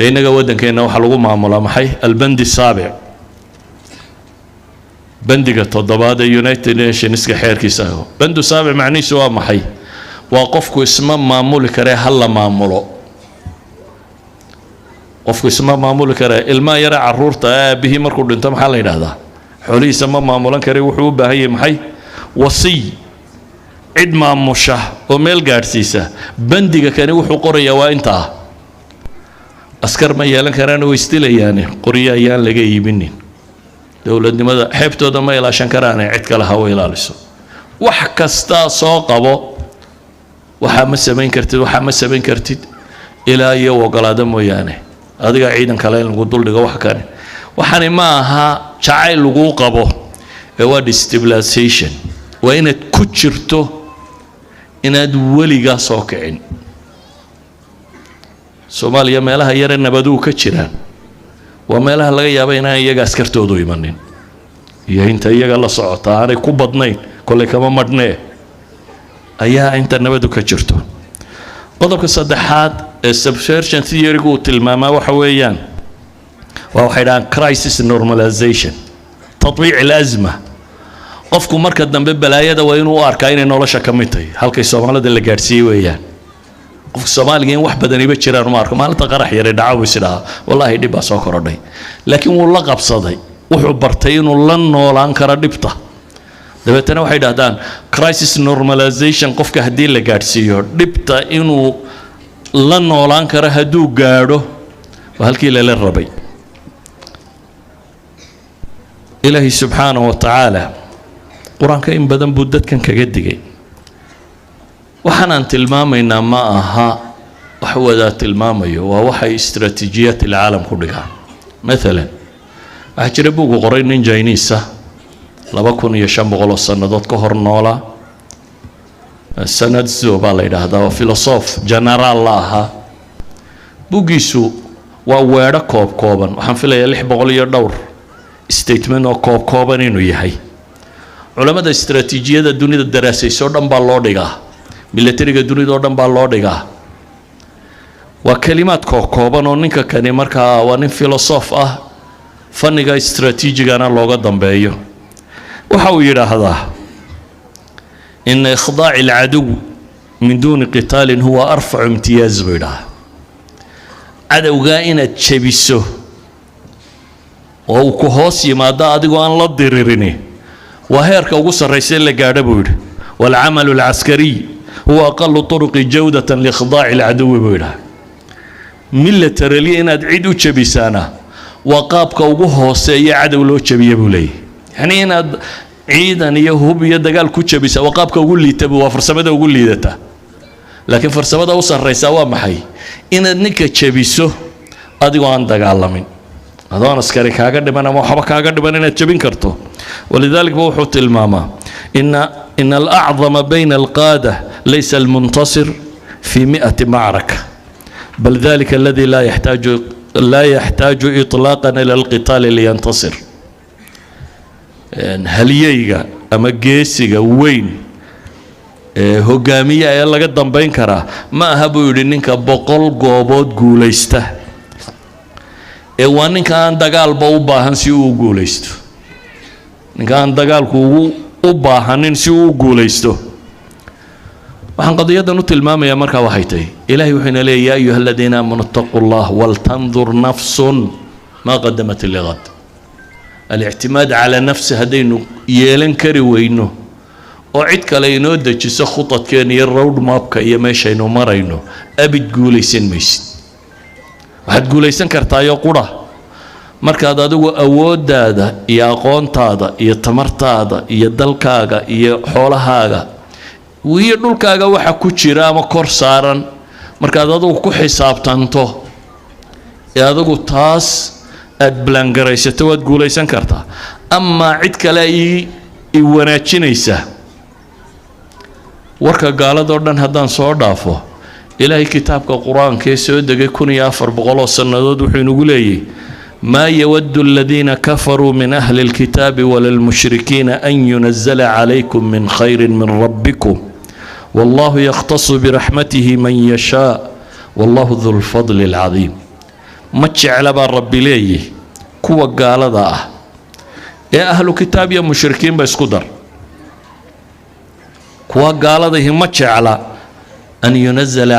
Dee innaga waddankeenna waxaa lagu maamulaa maxay? البند السابع, bandiga toddobaad ee United Nationska xeerkiisa. بند سابع macnihiisu waa maxay? Waa qofku isma maamuli karee, ha la maamulo. Qofku isma maamuli karee. Ilmaha yare caruurta aabihii markuu dhinto, maxaa la yidhaahdaa? Xoolihiisa ma maamulan kare. Wuxuu u baahan yahay maxay? Wasiy, cid maamusha oo meel gaadhsiisa. Bandiga kani wuxuu qorayaa waa intaa: askar ma yeelan karaan, way isdilayaane, qoryo ayaan laga iibinin. Dowladnimada xeebtooda ma ilaashan karaane, cid kale ha u ilaaliso. Wax kastaa soo qabo, waxaa ma samayn kartid, waxaa ma samayn kartid ilaa iyo ogolaado mooyaane. Adiga ciidan kale in lagu duldhigo. Wax kane, waxani ma aha jacayl laguu qabo ee waa destabilization. Waa inaad ku jirto, inaad weligaa soo kicin. Soomaaliya meelaha yare nabaduhu ka jiraan waa meelaha laga yaaba inaan iyaga askartoodu imanin iyo inta iyaga la socota aanay ku badnayn. Kollay kama madhnee ayaa inta nabadu ka jirto. Qodobka saddexaad ee subversion theory-gu uu tilmaamaa waxa weeyaan waa waxay dhahaan crisis normalization, تطبيع الأزمة. Qofku marka dambe balaayada waa inuu u arkaa inay nolosha ka mid tahay. Halkay Soomaalida la gaadhsiiyey weeyaan. Qofka Soomaaliga in wax badaniba jiraan uma arko. Maalinta qarax yare dhaco buu is dhahaa, "Wallaahi, dhib baa soo korodhay." Laakiin wuu la qabsaday, wuxuu bartay inuu la noolaan karo dhibta. Dabeetana waxay dhahdaan crisis normalization, qofka haddii la gaadhsiiyo dhibta inuu la noolaan karo, hadduu gaadho, waa halkii lala rabay. Ilaahay subxaanahu wa tacaala Qur-aanka in badan buu dadkan kaga digay. Waxaan tilmaamaynaa ma aha wax wadaa tilmaamayo, waa waxay استراتيجيات العالم ku dhigaan. Maalan, waxaa jira buugu qoray nin Chinese ah, 2500 oo sannadood ka hor noolaa. Sun Tzu baa la yidhaahdaa, oo filosof generaal la ahaa. Buuggiisu waa weedho koob kooban. Waxaan filayaa 600 iyo dhowr statement oo koob kooban inuu yahay. Culammada istaraatiijiyada dunida daraasayso o dhan baa loo dhigaa, milatariga dunida oo dhan baa loo dhigaa. Waa kelimaad kookooban oo ninka kani markaa waa nin filosof ah, fanniga istraatiijigana looga dambeeyo. Waxa uu yidhaahdaa: "إن إخضاع العدو من دون قتال هو أرفع امتياز," buu yidhahaa. Cadowgaa inaad jabiso oo uu ku hoos yimaado adigoo aan la diririni waa heerka ugu sarraysa in la gaadho, buu yidhi. "والعمل العسكري هو أقل الطرق جودة لإخضاع العدو," buu yidhaha. Militarily inaad cid u jabisaana waa qaabka ugu hooseeya cadow loo jabiya, buu leeyahy. Yacni inaad ciidan iyo hub iyo dagaal ku jabisaa waa qaabka ugu liita, bu waa farsamada ugu liidata. Laakiin farsamada u sarraysaa waa maxay? Inaad ninka jabiso adigoo aan dagaalamin, adoon askari kaaga dhiman ama waxba kaaga dhiman inaad jabin karto. ولذلك ba wuxuu tilmaamaa إن الأعظم بين القادة ليس المنتصر في 100 معركة، بل ذلك الذي لا يحتاج إطلاقا إلى القتال لينتصر. Halyeyga ama geesiga weyn ee hogaamiye ee laga dambayn karaa ma aha, buu yidhi, ninka 100 goobood guulaysta, ee waa ninka aan dagaalba u baahan si uu u guulaysto, ninka aan dagaalku ugu u baahanin si uu u guulaysto. Waxaan qadiyadan u tilmaamayaa markaa waxay tahay, Ilahay wuxuu ina leeyay: "يا أيها الذين آمنوا اتقوا الله ولتنظر نفس ما قدمت لغد." الاعتماد على النفس haddaynu yeelan kari weyno oo cid kale inoo dejiso khudadkeena iyo road mapka iyo meeshaynu marayno, abid guulaysan maysid. Waxaad guulaysan kartaayo qura markaad adigu awooddaada iyo aqoontaada iyo tamartaada iyo dalkaaga iyo xoolahaaga iyo dhulkaaga waxa ku jira ama kor saaran markaad adigu ku xisaabtanto ee adigu taas aad balangaraysato, waad guulaysan kartaa. Amaa cid kale i wanaajinaysa, warka gaaladoo dhan haddaan soo dhaafo, Ilaahay kitaabka Qur-aanka ee soo degay 1400 oo sannadood wuxuu inagu leeyahy: "ما يود الذين كفروا من أهل الكتاب ولا المشركين أن ينزل عليكم من خير من ربكم والله يختص برحمته من يشاء والله ذو الفضل العظيم." Ma jecla baa Rabbi leeyihi kuwa gaalada ah ee ahlu kitaab iyo mushrikiinba isku dar, kuwa gaaladahi ma jecla أن ينزل.